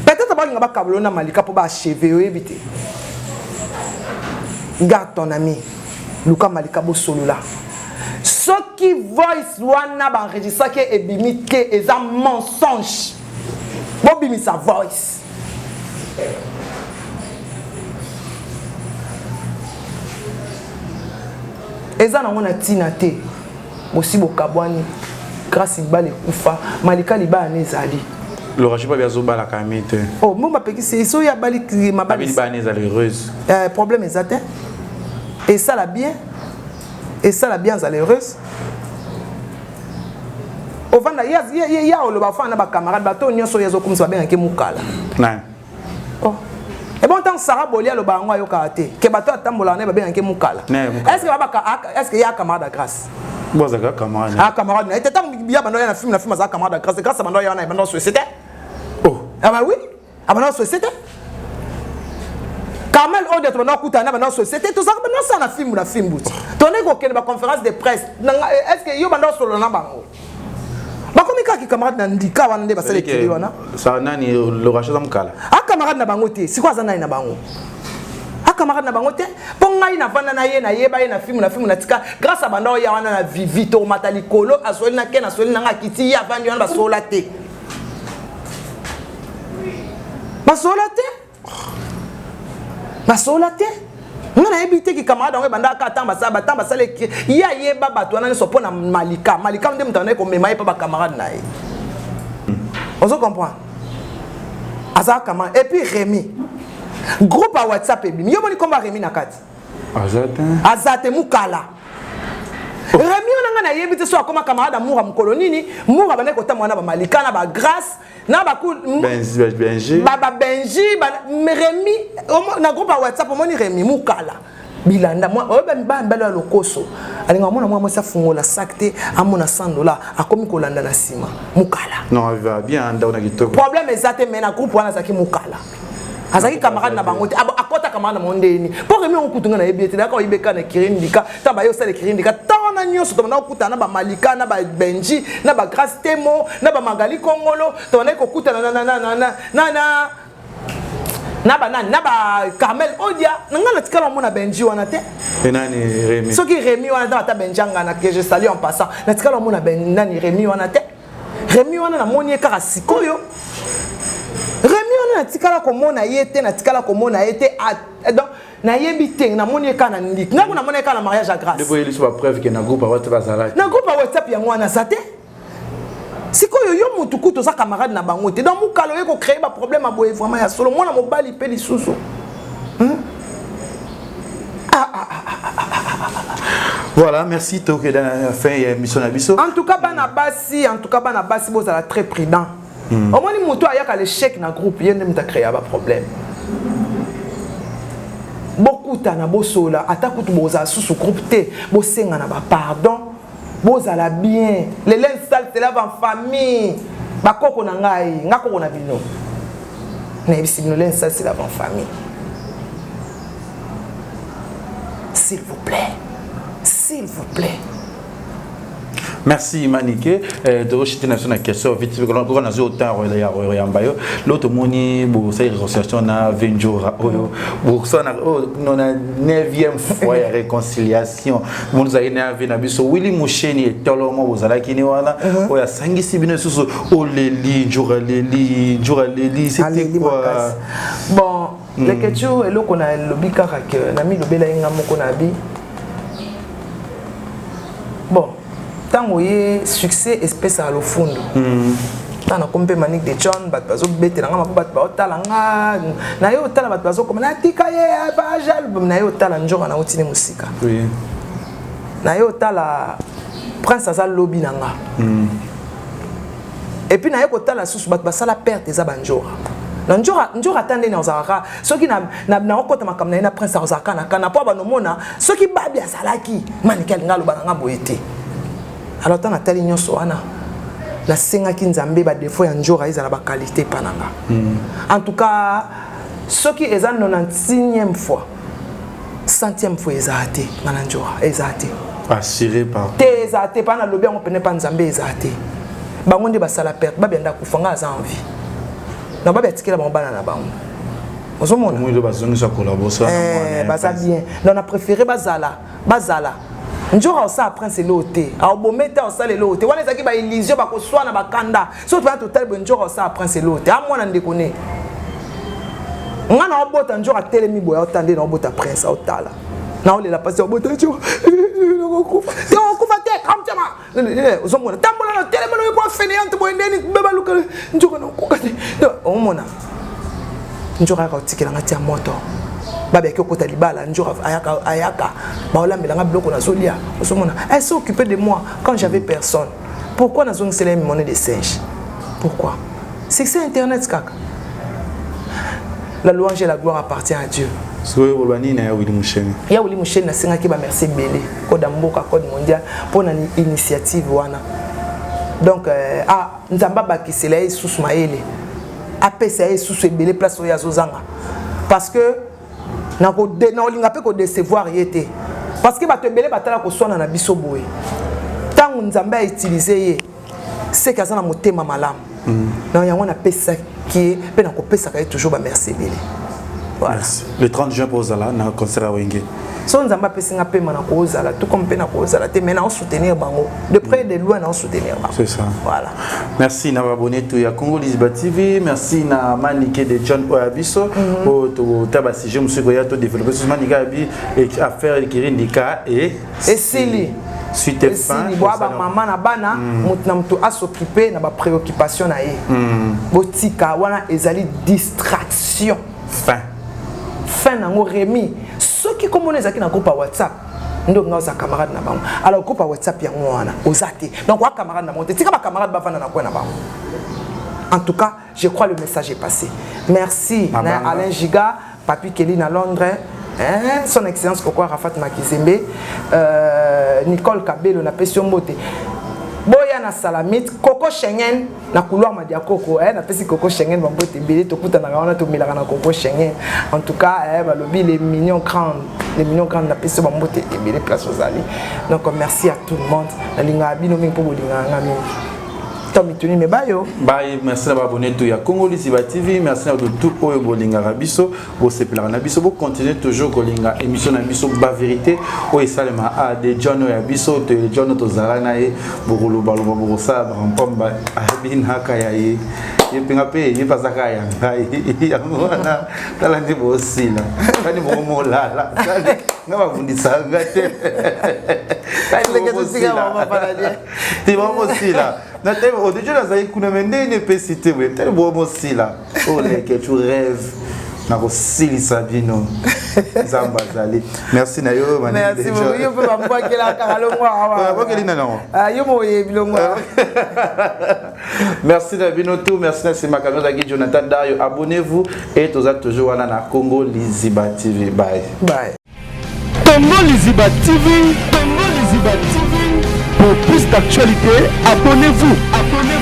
Peut-être balinga bakabolo na Malika mpo baacheve oyebi te. Garde ton ami. Luka Malika bosolola. Soki voice wana baenregistraki ebimi te eza mensonge. Bobimisa voice. Eza nango na ntina te. Bosi bokabwani. Grâce libala ekufa. Malika libala ne ezali. Laura Chipa biazo bala kami te. Oh, mo bapekisi so ya bali mabali. Abili bana ezali heureuse. Euh, problème eza te. Et ça la bien. Et ça la bien ezali heureuse. Ovanda ya ya ya oloba ofanda na ba camarade bato nyonso oyo azokumisa babengaki mukala. Nani? Oh. Et bon tant Sarah Boli aloba yango ayokaka te ke bato atambolaka naye babengaki mukala. Est-ce que babaka est-ce que ya camarade ya grâce? Bozaka camarade. Ah camarade na ye te ntango ya bando ya na film na film azaka camarade ya grâce grâce bando ya wana bando société. Oh. Ah bah oui. Abanda société. Carmel Ode tobanda kokutana na banda société tozalaka banda osala na fimbu na fimbu ti tondaki kokende ba conférence de presse est ce que yo banda osolola na bango bakomi kaka camarade na ndika wana nde basala ekili wana nani lorache aza mokala a camarade na bango te sikoyo aza nani na bango a camarade na bango te mpo ngai navanda na ye nayeba ye na filme na filme natika grâce abanda oya wana na vivi tokomata likolo asoli na ken asoli na ngai akiti ye avandi wana basolola te basolola te basolola te nga nayebi te ki camarade yango ebandaka kaka ntango basala batango basala ye ayeba bato wana nyonso mpo na malika malika nde moto andaki komema ye mpo bacamarade na ye ozo comprendre azalaka camarade et puis Rémi groupe ya whatsapp ebimi yo moni komba Rémi na kati aza te mukala oh. Rémi wana nga nayebi te so akoma camarade ya mura mokolo nini mura abandaki kotambola na bamalika na bagrace na baku benji ba benji ba Rémi na groupe ya WhatsApp omoni Rémi mukala bilanda oyo ba mbalo ya lokoso alinga amona mwa mwasi afungola sac te amona 100 dollars akomi kolanda na nsima mukala non va bien ndako na kitoko problème eza te mais na groupe wana azalaki mukala azalaki camarade na bango te akota camarade na bango ndeni mpo remi yango kutu nga nayebi ete nayaka oyebi eka na kirindika ntango baye osala kirindika ntango wana nyonso tobanda kokutana na bamalika na babenji na bagrace temo na bamagali kongolo tobandaki kokutana na na banani na ba Carmel Odia na ngai natikala omona Benji wana te nani Remy soki Remy wana ata Benji angana que je salue en passant natikala omona ben nani Remy wana te Remy wana namoni ye kaka sikoyo Remy wana natikala komona ye te natikala komona ye te donc nayebi te namoni ye kaka na ndiki ngai namoni ye kaka na mariage ya grâce na groupe ya WhatsApp azalaki na groupe ya WhatsApp yango wana aza te sikoyo yo mutu kutu oza camarade na bango te donc mokalo oye kocreye baproblème ya boye vraiment ya solo mwana mobali mpe lisusu hmm? ah, ah, ah, Voilà, merci Toke dans la fin ya émission na biso. En tout cas bana basi, en tout cas bana basi bozala très prudent. Mm. Omoni mutu ayaka l'échec na groupe, ye nde mutu créer ba problème. Bokutana bosola ata kutu bozala susu groupe te, bosengana ba pardon. Bozala bien. Le linge sale se lave en famille. Bakoko na ngai, nga koko na bino. Nayebisi bino linge sale se lave en famille. S'il vous plaît. S'il vous plaît. Merci Manike. Euh, tokoshite na biso na question vite kaka nazwi autant ya koyamba yo lo tomoni bosali réconciliation na Venjora oyo bosala na 9e fois ya réconciliation moni ozalaki na ave na biso Willy Musheni etolomo bozalaki ni wana uh-huh. oyo asangisi bino lisusu oleli njora leli njora leli c'était quoi bon Leketshou eloko na lobi kaka que na milobela ye nga moko na bi bon ntango ye succès espesaka lofundu ntango nakomi mpe Manick de John bato bazobetela nga mabo bato baotala nga na ye otala bato bazokoma natika ye page album na ye otala njoka na otini mosika na ye otala prince aza lobi na nga et puis na ye kotala susu bato basala perte eza banjora. Na njora njora ata ndeni azalaka soki naokota makambo na ye na prince azalaka na kana mpo abanomona soki babi azalaki manike alinga aloba na nga boye te. Alors ntango natali nyonso wana nasengaki nzambe badefo ya njora ezala bakalite epa na nga. En tout cas soki eza 96e fois 100e fois ezala te nga na njora ezala te. Assuré par te ezala te mpa nalobi yango pene mpa nzambe ezala te. Bango nde basala perte babianda kufa nga aza en vie. Na babi atikela bango bana na bango. Ozomona? Baza bien. Donc na préféré bazala, bazala. Njora osala prince eloo te aobome te osala eloo te wana ezalaki baillusion bakoswana bakanda soki tobana totali boye njora osala prince eloo te amwana ndeko ne nga na obota njora atelemi boye aotala nde na obota prince aotala naolela mpasi obota njora nakokufa te okokufa te kamtema ozomona tambola na telema na po fainéante boye ndeni be baluka nzoka nakoka te omona nzoka ayaka kotikela nga tia moto babiyaki okota libala nzoka ayaka ayaka baolambela nga biloko nazolia ozomona elle s'est occupée de moi quand j'avais personne. Pourquoi nazongisela ye monnaie de singe? Pourquoi? Succès internet kaka. La louange et la gloire appartient à Dieu. Sikoyo oloba nini na ya Willy Musheni? Ya Willy Musheni nasengaki ba merci ebele, code ya mboka, code mondial mpona initiative wana. Donc ah, nzambe abakisela ye lisusu mayele, apesa ye lisusu ebele place oyo azozanga, parce que nakolinga mpe kodecevoir ye te, parce que bato ebele batala koswana na biso boye. Ntango nzambe autilize ye seke aza na motema malamu. Na yango napesaki ye mpe nakopesaka ye toujours ba merci ebele. Voilà. Le 30 juin ozala na concert ya Wenge. So nzambe apesi nga pema na kozala tout comme mpe na kozala te, mais na soutenir bango de près de loin, na soutenir bango. C'est ça. Voilà. Merci na abonné tout ya Congo Lisba TV, merci na Manike de John Oyabiso o to taba sujet musu ko ya to développer sur Manike abi et affaire Kirindika et esili. Suite et fin. Esili boa ba mama na bana mutu na mutu a s'occuper na ba préoccupation na ye. Botika wana ezali distraction. Fin. Fin nango Rémi soki komona ezalaki na groupe ya WhatsApp nde nga oza camarade na bango. Alors groupe ya WhatsApp yango wana oza te. Donc wa camarade na bango te. Tika ba camarade bavanda na coin na bango. En tout cas, je crois le message est passé. Merci na Alain Giga, Papi Kelly na Londres, hein, son excellence Koko Arafat Makizembe, Nicole Kabelo na pesi mbote. Boya na Salamite, Coco Schengen na couloir Madiakoko, hein, na pesi Coco Schengen bambote ebele tokutanaka wana tomelaka na Coco Schengen. En tout cas, hein, balobi les mignons grandes, les mignons grandes na pesi bambote ebele place aux alliés. Donc merci à tout le monde. Nalinga bino mingi po bolinga nga mingi. Tom Ituni me bayo. Bye, merci na abonné tout ya Congo Liziba TV, merci na tout oyo bolingaka biso, bosepelaka na biso, bo continuer toujours kolinga émission na biso ba vérité oyo esalema a de John oyo ya biso, to John tozala na ye, bokoloba loba bokosala ba mpamba abinaka ya ye. Ye mpenga mpe ye mpe azaka ya ngai. Yango wana tala nde bosila. Tala bokomolala. Tala nga bavundisaka nga te. Tala bokosila. Te bokosila. Na te o deja nazali kuna me ndenge epesi te boye. Tala bokosila. Oleke tu rêves. Nakosilisa bino. Nzambe azali. Merci na yo Manike. Merci beaucoup. Yo pe bambwakela kaka longwa awa. Bambwakeli na nango. Ah yo moyebi longwa. Merci na bino tout, merci na sima kamera zaki Jonathan Dario. Abonnez-vous et toza toujours wana na Congo Liziba TV. Bye. Bye. Congo Liziba TV, Congo Liziba TV. Pour plus d'actualités, abonnez-vous. Abonnez-vous.